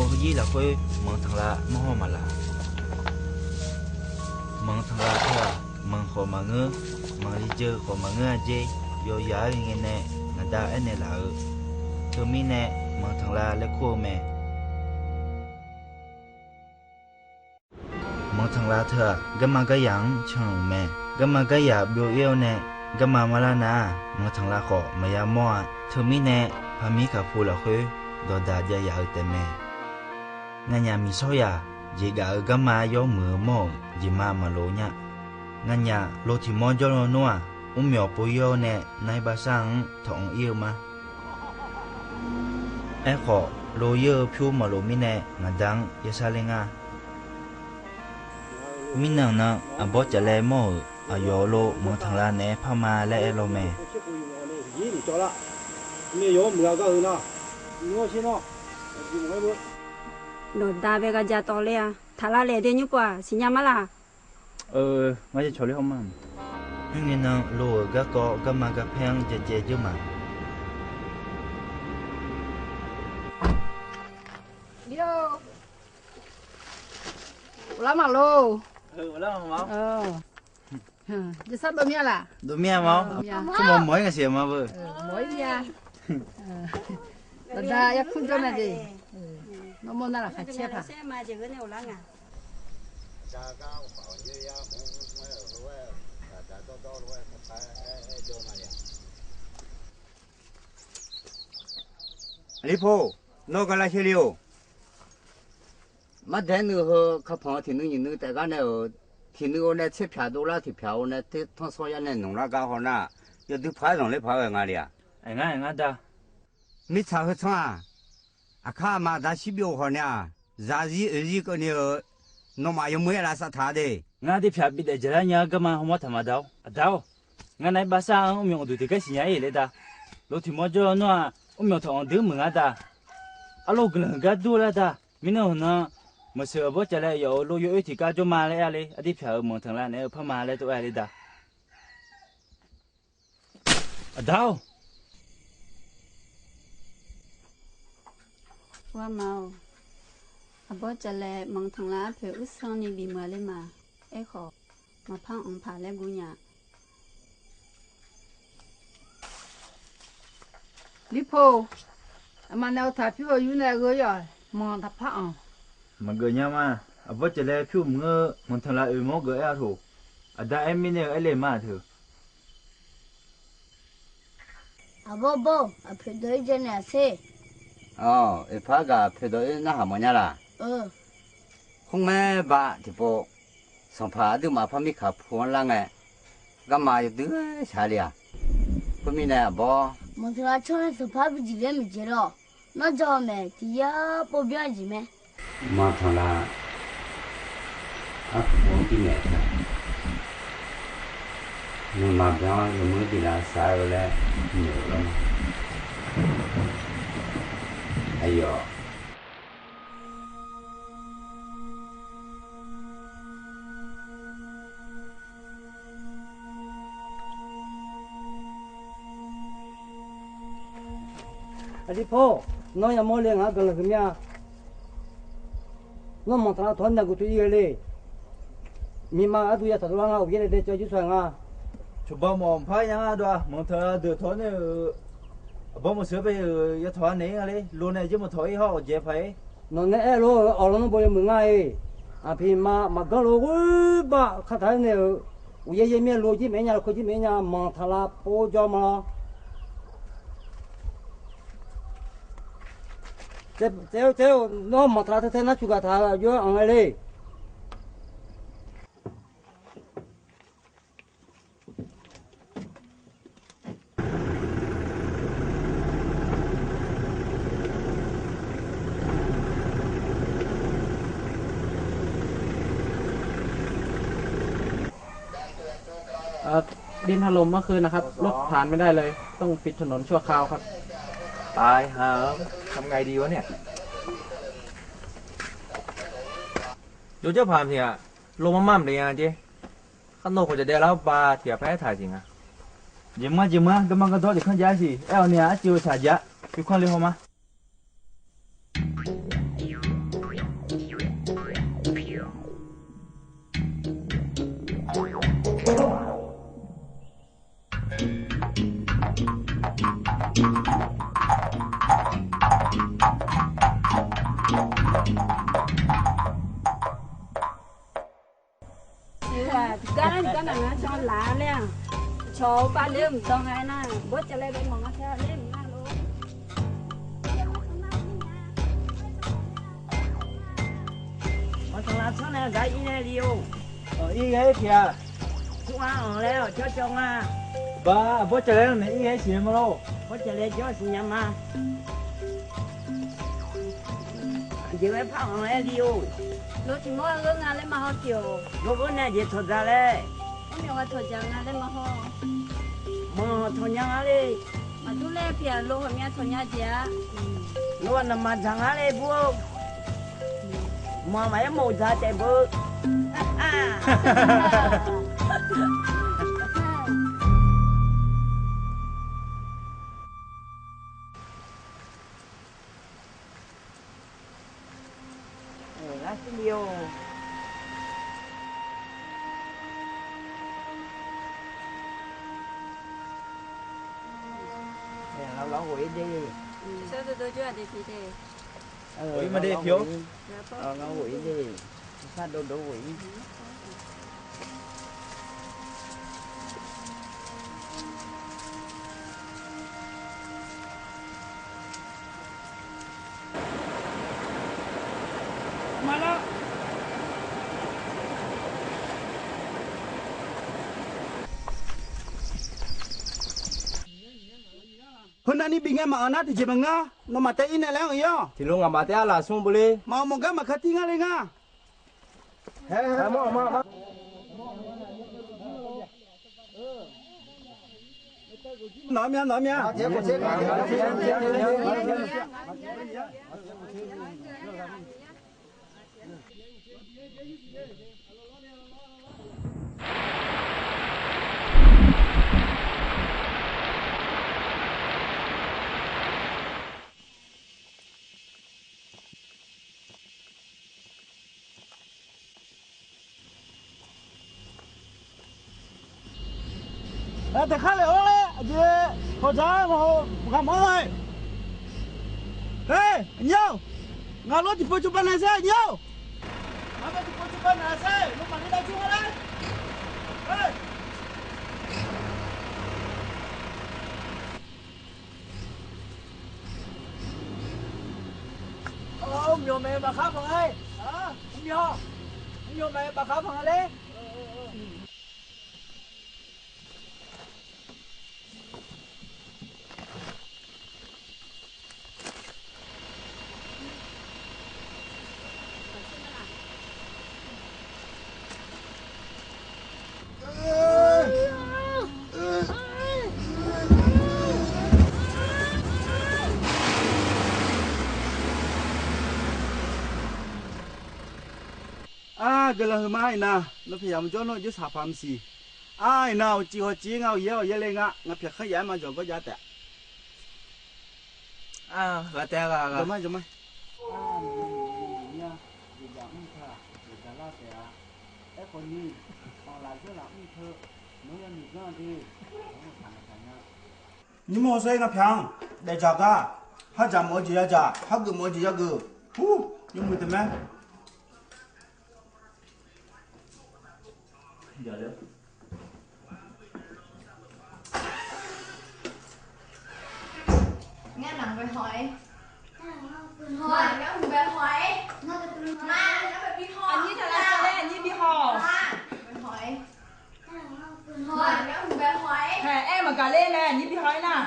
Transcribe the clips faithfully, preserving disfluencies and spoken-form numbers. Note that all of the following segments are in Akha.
Hawq yir lafkhoer manq tanqlav mawr haw maqlaq. Manq tanqlav teu-aq, manq khawf maqngeur, manq li jeuv khawf maqngeur-a jer. Yawyaq-aer ngae nae ngaqda aernaeq laf-euq, teumirnae manq tanqlav laer kur-eu mae. Manq tanqlav teu-aq, garma garyaq-anr can-euq mae. Garma garyaq byov-ir-awr nae, garma marlar nar-aq, manq tanqlav khawf maqya mawr-a. Teumirnae, paqmir kaqpu lafkhoer dawqdaq jav yaf-eu taefmae. Nganyaf miqsawryaq, jeqgaf-eu garma yawmuiq-eu mawr-euq jeqma maqloq nya. Nganyaf lo tiq mawr jawrluf nmr-aq, mrmyawq pov-ir-awr nae nar-ir bavsar-anr tawq-anr ir-eu ma. Aerkhawf, lo ir-eu pyur maqloq mirnae ngaqda-anr yashar ler nga. Mirnan nan aqbawr caflae mawr-euq aqyawf lo manq tanqlav naeq-aer par ma laer aer law mae. Dawqda bae gha ja tawv ler-a. Taqlav laef de nymr pov-aq siqnya mar laq. Ngar ya cawq ler haw ma. Khoerngae nan lo-euq garkawv garma garpaer-anr jaejae jeur ma. Lar maqlor. Jersar dov mir-a laq? Dov mir-a ma. Tsawrmawq mawq-ir ngaq siq ma beu. Mawq-ir mir-a. Dawqda yarkmr jawr mae de. Nawr mawr nar laqkhaq caer paq. Aqlirpo, nawr gar lar sher le-or. Mardaeq nuiv heu kapanq-eu tiq nuiv nyiq nuiv taef gar nae-euq, tiq nuiv-or nae tser pyaq dovlar tiq pyaq-or nae tanrsawr yar nae nmq lar gar haw nar, yawdui paq-aer zanqler paq-aer ghae nga le-aq. Aer ngar aer ngar da. Mirtsaq heu tsanr-aq, aqkar aqma aqda shir byov-eu hawq nae-aq, zarzir oeqzir keuvni-eu, nawmaf yawmuiq-aer lavsav taq-a de. Ngar aqdui pyaq bidaef jaqlar nya-eu garma hawmawr taq maqda-awr. Aqda-or, ngar nav-ir bavsar-anr mrmyawq uqduq tiqgar siqnya-ir laer da. Lo tiq mawr jawr-eu nmr-aq, mrmyawq tawq-anr deuq meuq ngar da. Arlov guiqlanq gar dur-eu lar da. Mirnan hawq nan, maqseuq aqbawr caflae yawf-euq lo yawoer tiqgar jawr ma laer aer le. Aqdui pyaq-euq manq tanqlav naeq-eu par ma laer tov aer le da. Aqda-or. Warma-or, aqbawr caflae manq tanqlav arpoeq uirsanr ni bimeuq-a ler ma. Aerkhawf, maqpar anq paq laer guv nya. Lirpo, aqma nae-eu taq pyur-eu yur nae gheu-ir-awq. Manq taqpar anq. Maqgeuf nya ma. Aqbawr caflae pyur maqngeur-eu manq tanqlav oeq mawr geuf aer-a toq. Aqda aer mirnae-eu aer le ma teu. Aqbawr bawr-or, aqpoeq dawq-ir jaev naeq-aq sher. Awq, oeqpar gaq aqpoeq dawq-ir narhaq mawf nya laq? Khoerngae ba tiqpov, sanqpaq aqduimaf parmir kaqpu-anr lar ngae, garma yawdui shaq le-aq. Khoermirnae aqbawr, manq tanqlav canr-aer sanqpaq-anr bijeq laer maeqjeq lawr. Nawr jan-eu maeq tiq yar pov byanr jeq mae. Manq tanqlav arpoeq-anr binaeq taq. Nuima byan-awr yawmuiq-anr biflaf sar-eu laer noeq-eu lawr ma. Aqyawf. Aqdirpar, nawr yamawr le ngaq-anr guiqlanq huiq mir-a. Nawr manq tanqlav tawq-anr nae guv tov-ir ghae le. Miqma gharduq ya taq dovlar nga, uqyaer nae dae cawv jir taq nga. Cawba mawf mqpar ya nga dov-a, manq tanqlav deuq tawq-awr nae-euq aqbawr maqseuq-aer bae-euq ya tawq-a naeq-ir nga le. Lo nae jir manq tawq-ir hawr awqjaeq paq-ir. Nawq nae aer-eu lof-eu awqlanr nanrbo yawmuiq ngar-e. Aqpiq ma maqganr lof ghoer bar kataq-aer nae-euq uqyaer yaer mir-aer lo jir maeq-aer nya, lafkhoer jir maeq-aer nya, manq tanqlav pov jawr ma lawr. Tsaev-eu tsaev-eu nawr manq tanqlav tae tae nar cuq gaq taq-eu aqjox-aer anq-aer le.เอ่อ ดินถล่มเมื่อคืนนะครับ รถผ่านไม่ได้เลย ต้องปิดถนนชั่วคราวครับ ตายห่า ทำไงดีวะเนี่ย Jawrjanr paq tiq ghaq, lo marmar maqdaef nya jer. Khar nawr khawf jaqdaev lar-awr ba tiq ghaq par aertaq-euq jeq nga. Jeq mr-a jeq mr-a, garma gardawr tiq kanr jav-aer siq, aer-awq ni-aq arciv-eu tsaq jav, yawkhanr le haw ma. Cawq-eu bav ler mqdan nga aernar, bawrcaev laer bae mawq nga tae ler mq nar lor. Maqtanqlav tsanr nae gaq ir nae li-or. Ir ghae-ir tiq-aq. Smr-anr anq laer-awq jawrjawr nga. Ba, bawrcaev laer nae ir ghae-ir siq ma lor. Bawrcaev laer jawr siq nya ma. Aqjeq ghae par anq laer li-or. Lo tiq mawr-aer gheur nga laer ma haw tiq-awq. Lo gheur nae aqjeq tawqdzaq laer. Mr myawq gha tawqdzaq nga laer ma haw. Manq tawqnya nga le. Maqdur laer pyeuf-aq lo hawqmya tawqnya jeq-a. Lo-aq naqmaq dzaq nga le bur-or. Manq maqaer mawf-eu dzaq taef beu. Lar sirli-or. Lawr lawr ghof-ir de. Sar dovdov jawr-aq de pyeuf de. Ghof-ir ma de pyeuf-or. Lawr ghof-ir de. Sar dovdov ghof-ir. Heunavni bif ngae maqanr nar tiqjeq maqngeur. Nawmaf taef-ir nae laer-anr ir-awq. Tiqlof ngaqmaf taef-aer laf smr beu le. Maqanr mawf gar maqkar tir ngar le ngar. Nawq-ar mya, nawq-ar mya. Nar taeq khar laeq-awr laer aqjeq pawqdzaq-a maqhaw ghaq mawr-a. Aqnyir-awq, ngaq lawr tiqpov cawba naeq sher aqnyir-awq. Ngaq-anr bae tiqpov cawba naeq sher nawmaf ni nar jur-a laer. Mr myawq mae baqkhar banq-aer. Mr myawq, mr myawq mae baqkhar banq-a laer. Ar, guiqlanq huiqma iqnan, nawr pyaq yamq jawr nawr jir saqpaq maqsiq. Ar, iqnan uqcif hawcif ngar uqyaer awqyaer le nga, ngaq pyaq khanr yaf-aer maqjawq gawr jav taef. Ar, ghaq taef ghaq ghaq. Jawrma jawrma. Nymr-eu saer ngaq pyaq-anr daefdzaq gar, khardzaq mawf-eu jeq yadzaq, khargeuf mawf-eu jeq yageuf. Hur, nymr muiq taef mae. Ngar naq bae haw-ir. Ngar bae haw-ir. Aqnyir taq lavtsaev laer aqnyir bi haw. Aer maqgaq ler mae aqnyir bi haw-ir nar.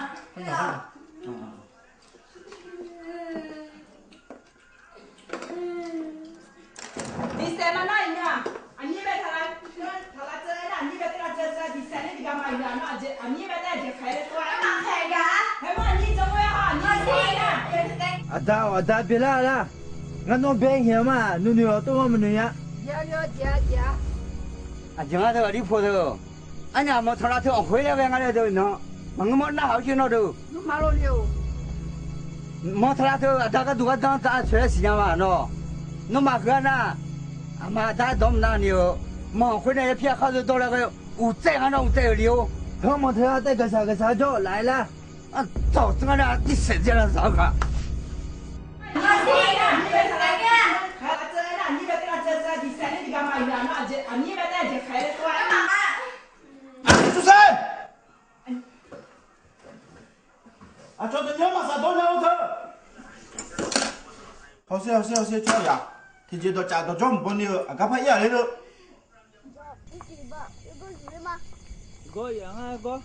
Diqsaef ma nar iqnan-aq, aqnyir bae taq lavtsaev-aer nar aqnyir bae taq lavtsaev diqsaef ler tiqgaq ma iqnan nar aqnyir bae nar aqjeq khaeq-aer ler tov-aer. Aer maqkhaeq gaq. Aer mawr aqnyir jan ghoe-a haw aqnyir jan ghoe-a. Aqda-awq aqda byaelar lar. Ngar nawr bae-aer hmq-eu ma nuinoeq-awq tov-aer maqnoeq nya. Aqjeq ngar teu aqdir paw teu. Arnyaf mawq taq lav teu anr khoer laer ghae nga laer deuq nan. Maqngeur mawr narhaq-awr jir nawr deuq. Mawq taq lav teu aqda gharduq ghardanr taf-a tsoeq-aer siqnya ma nawr. Nawmaf heu-a nar, aqma aqda-aer dawq maqnar ni-eu. Mawq khoer nae yapir-a khar dawr laer ghae uqtsaev ngar nar uqtsaev-eu li-or. Heu mawq taq lav taef gaqsaq gaqsaq jawr laf-aer lar. Aqtawq tsanr nar tiqsaef dzae lar zaq-eu ghaq. Aqnyir bae nar aqjeq khaeq-aer ler tov-aer. Aqsusaer! Aqcawq deuq nymr maqsaq dawr nya-eu teu. Hawsher hawsher hawsher tsawrhaq yaq, tiqjeq dawqcaf dawqjawr mqbaw ni-eu aqgar par ir-aq ler-eu. Gawr yaq ngar gawr.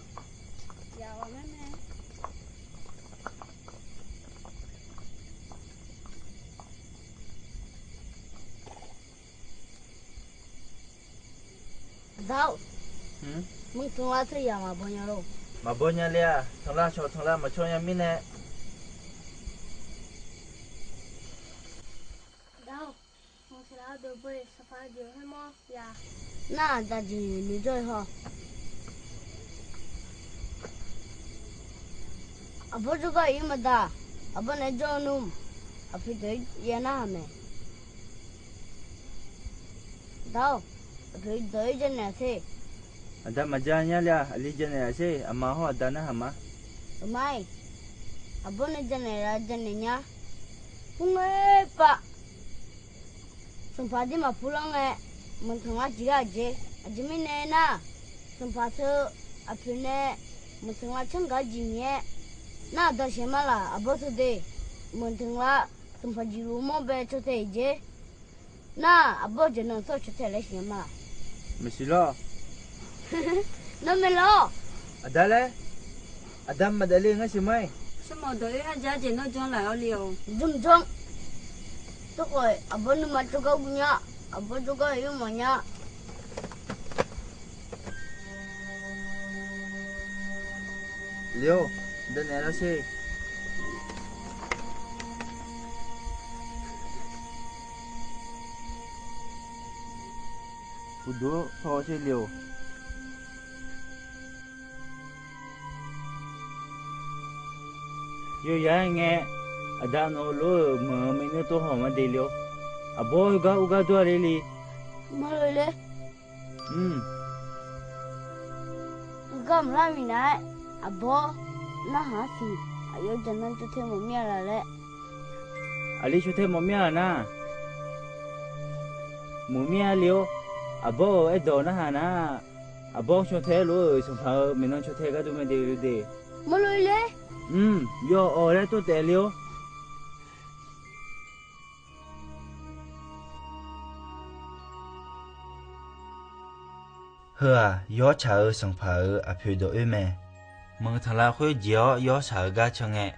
Aqda-or, manq tanqlav teu yaq maqbaw nya lor. Maqbaw nya le-aq, tanqlav cawq tanqlav maqcaw nya mirnae. Aqda-or, manq tanqlav deuq baw-iq sanqpaq jeq-eu khaermawr ya. Nar aqda jeq noeqjawr-iq haw. Aqbawr jawrgar-iq ir maqda. Aqbawr nae jawr-eu nmr, aqpoeq dawq-ir yaer narhaq mae. Aqda-or, aqpoeq dawq-ir janaeq-aq sher. Aqda maqja nya le-aq, aqli janaeq-aq sher. Aqma hawr aqda narhaq ma. Aqma-iq, aqbawr nae janaeq la janaeq nya. Purngae pav sanqpaq dirmaf purlar ngae, manq tanqlar tiqgar aqjeq. Aqjeq mirnae nar, sanqpaq teu aqpoeq nae manq tanqlar canr gaq-eu jeq mir-aer, nar aqda saeq ma laq. Aqbawr teu de, manq tanqlar sanqpaq jeqluf mawr bae caw tae-iq jeq. Nar aqbawr jaqnan tsawrcawq tae laer siqnya ma laq. Maqsiq lawr. Nawr mae lawr. Aqda laer, aqda maqdaef le ngar siq ma-iq. Sarmawf dawq-oer arja jeq nawr janr laf-awr le-awq. Janr janr. Tawrkhawf aqbawr nuima jawrgar guv nya. Aqbawr jawrgar-iq yawrmawf nya. Le-or, danaeq lar sher. Uqduq-anr paw sher le-or. Yawqyaq-aer ngae, aqda nawq-eu lof-euq meuq-eu maernmr tawrhawq ma de le-or. Aqbawr heugar urgar dur-a ler le. Maqlof le. Uqgar maqlar miqnav-aer, aqbawr narhaq-ar siq. Aqyawf jaqnan caw tae mawf mir-a laf laer. Aqli caw tae mawf mir-a nar, mawf mir-a le-or. Aqbawr-euq aerdawq narhaq nar, aqbawr caw tae-aer lof-euq sanqpaq-euq maeqnan caw tae gharduq mae de le de. Maqlof le. Mr, yawawq laer tov taef le-or. Heu-aq, yawtsaq-eu sanqpaq-euq aqpoeq dawq oer mae. Manq tanqlav khoer jeq-awr yawtsaq-eu gar can ngae,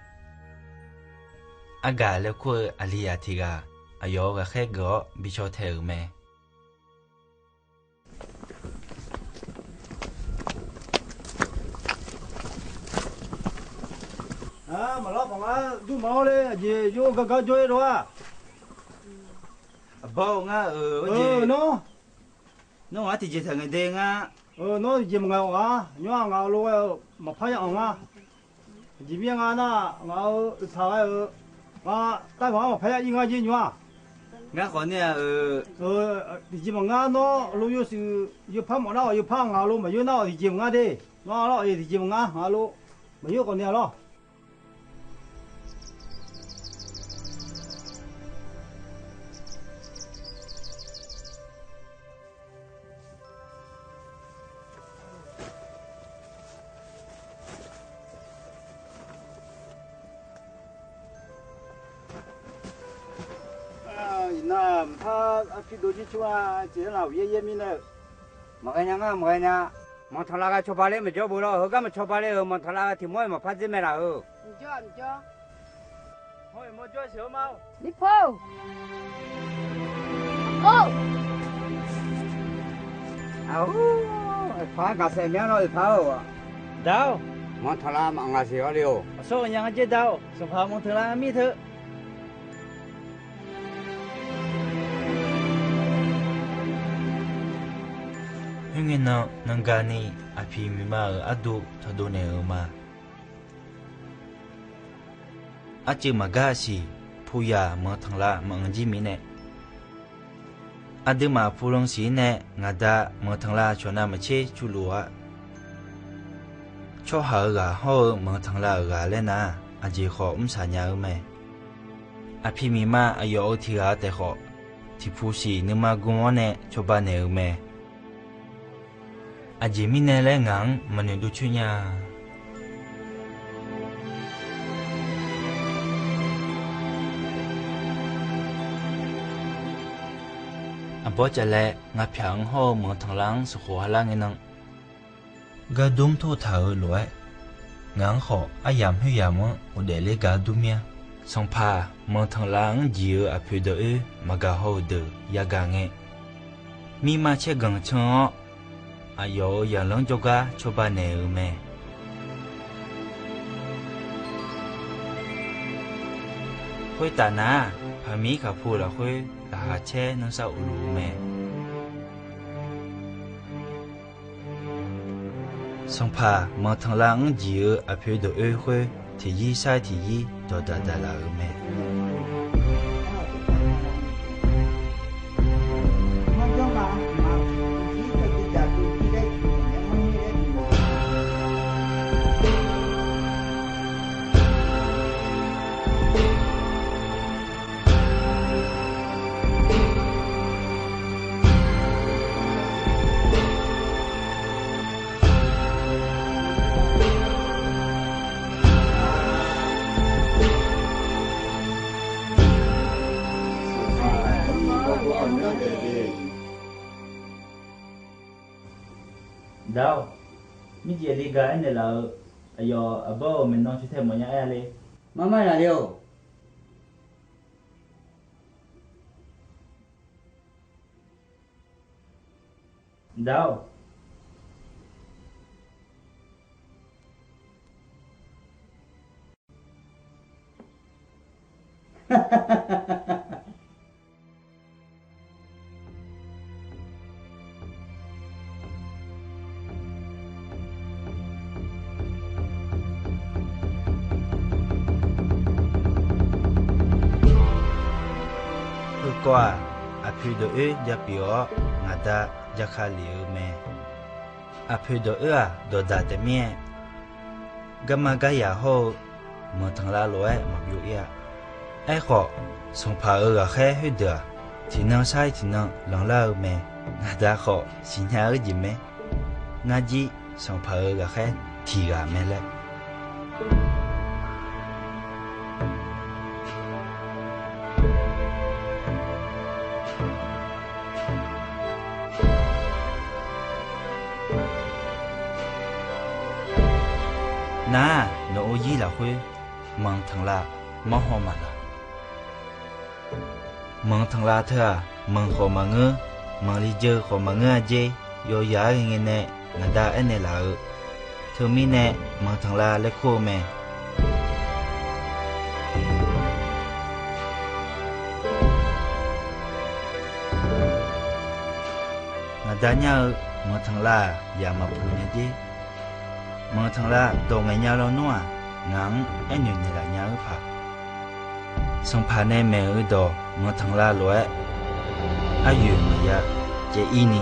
argaq laer kur-eu aqlizaq tiq ghaq aqyawf-euq ghaqkhaer geuf-awr bi caw tae-euq mae. Maqlar paq ngar dur ma-awr le, aqjeq jov-eu gar gar jawr-ir lof-a. Aqbawr ngar-euq, nawr, nawr ngaq-anr tiqjeq taq ngaeq de ngar. Nawr tiqjeq maqngaeq-awq ngar. Nymr-aq ngaq-euq lof ghae-eu maqpar ya-anr ngar. Aqjeq mir-a ngar nar, ngaq-euq oeqpaq ghae-eu ngar, taef maqngar maqpar ya-ir ngar jer nymr-aq. Ngar khawf ni-aq-euq, tiqjeq maqngar nawr lof yawshuif yawpar mawf nar-awq, yawpar ngaq-euq lof maqyeur nar-awq, tiqjeq maqngar de. Nawr lar-awq, tiqjeq maqngar ngaq-euq lof maqyeur khawf ni-a lawr. Iqnan mqpar arpir dov jir cur-a, jeq-anr laf uqyaer yaer mirnae-euq. Maqghae nya ngar maqghae nya. Manqtanqlav ghae cawba ler maqjawr beu lawr. Heugar maqcawba ler-euq manqtanqlav ghae tiq mawr-aer maqpar dzer mae laf-euq. Mqjawr mqjawr. Hawr-iq mawr jawr siq-eu ma-or. Lirpar-or. Aqor. Aqpar gaqsaef myanr lawr-euq par-or. Da-or. Manqtanqlav maqngaq siq-awr le-or. Aqsawr ghawqnya ngar jaer da-or. Sanqpaq manqtanqlav ngar mir teu. Khoerngae nan, nanga ni aqpiq miqma-euq arduq taqdov naeq-euq ma. Arcuiv maqgar siq, puyaq manqtanqlav maqanr jir mirnae, aqduimaf pulan siq-ir nae ngaqda manqtanqlav cawq navmaqtser cuvluf-a. Tsawrhaq-euq ghaq hawr-eu manqtanqlav-euq ghaq laer nar, aqjeq khawf mr saq nya-eu mae. Aqpiq miqma aqyawf-euq tiq ghaq-eu taef khawf, tiqpuq siq nuima gm-awr nae cawba naeq-euq mae. Aqjeq mirnae laer ngaq-anr maqnoeq dov coer nya. Aqbawr cavlae, ngaq pyaq-anr hawr-eu Manqtanqlav-anr sanqkhof ha lar ngae nan, gar dmr tov taq-euq lof-aer, ngaq-anr khawf aryamq khoeryamq-anr ghofdaef ler gar dur mir-a. Sanqpaq Manqtanqlav-anr jiq-eu aqpoeq dawq oer maqgaq haw-euq deuq yagaq ngae, mirma caerganq can-awr, aqyawf-euq yaqlanr jawrgar cawba naeq-euq mae. Khoertaf nar-aq, Paqmir khaqpu lafkhoer laqkhaq caer nanrsar uvluf-eu mae. Sanqpaq Manqtanqlav-anr jiq-eu aqpoeq dawq oer khoer tiqyir sar tiqyir dawqdaq daqlaf-euq mae. Daq-or, mirjeq li gaq aernaeq laf-eu, aqyawf aqbawr-euq maeqnan caw tae mawfnya aer-a le. Mar mar laf le-or. Daq-or. Heukawv-aq, aqpoeq dawq oer ja pyeuf-awr, ngaq da ja ka lef-eu mae. Aqpoeq dawq oer-aq, dawqdaq taef mir-aer, garma garyaq hawr-eu Manqtanqlav lof-aer maqbyov ir-a. Aerkhawf, sanqpaq-euq ghaqkhaer khoerdeuq-aq, tiqnan sar-ir tiqnan lanqlar-eu mae. Ngaq da khawf siqnya-eu jeq mae. Ngar jir sanqpaq-euq ghaqkhaer tiq ghaq mae laer. Nar-aq, nawq-eu yir lafkhoer Manqtanqlav mawrhaw maqlaq. Manqtanqlav teu-aq, manq khawf maqngeur, manqlijeu khawf maqngeur-a jer, yawyaq-aer ghae ngae nae ngaq da aernaeq laf-eu, teumirnae Manqtanqlav laer kur-eu mae. Ngaq da nyar-eu Manqtanqlav-aq, yaq maqpuq nya jer. Manqtanqlav dawq ngaeqnya lawnmr-aq, ngaq-anr aernoeq naeqlaf nya-eu paq. Sanqpaq nae maeq-eu dawq Manqtanqlav lof-aer aryoeq maqya caev ir ni